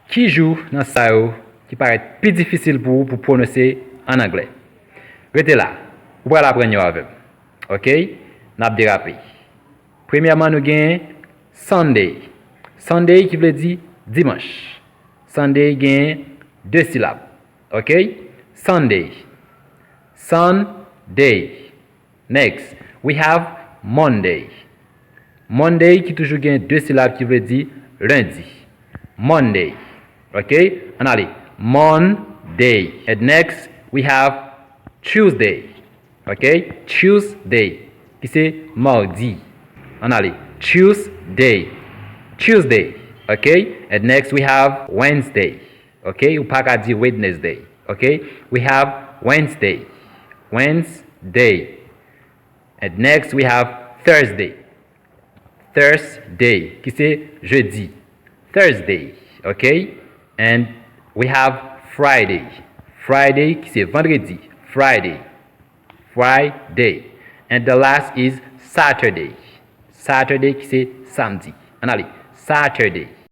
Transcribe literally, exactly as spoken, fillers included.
Ki jou nan sa yo ki parèt pi difisil pou ou pou pwononse ann anglè? Rete la, ou pral aprann yo avè m. Oke? N ap derape. Premyèman, nou gen Sunday. Sunday ki vle di dimanch. Sunday gen de silab. Oke? Sunday. Sunday. Next, we have Monday. Monday ki toujou gen de silab ki vle di lendi. Monday. Oke? Ann ale. Monday. And next, we have Tuesday. Oke? Tuesday ki se madi. Ann ale. Tuesday. Tuesday. Oke? And next, we have Wednesday. Oke? Ou pa ka di Wednesday. Oke? We have Wednesday. Wednesday. And next, we have Thursday. Thursday ki se jedi. Thursday. Oke? And we have Friday. Friday ki se vandredi. Friday. Friday. And the last is Saturday. Saturday ki se samdi. Ann ale. Saturday.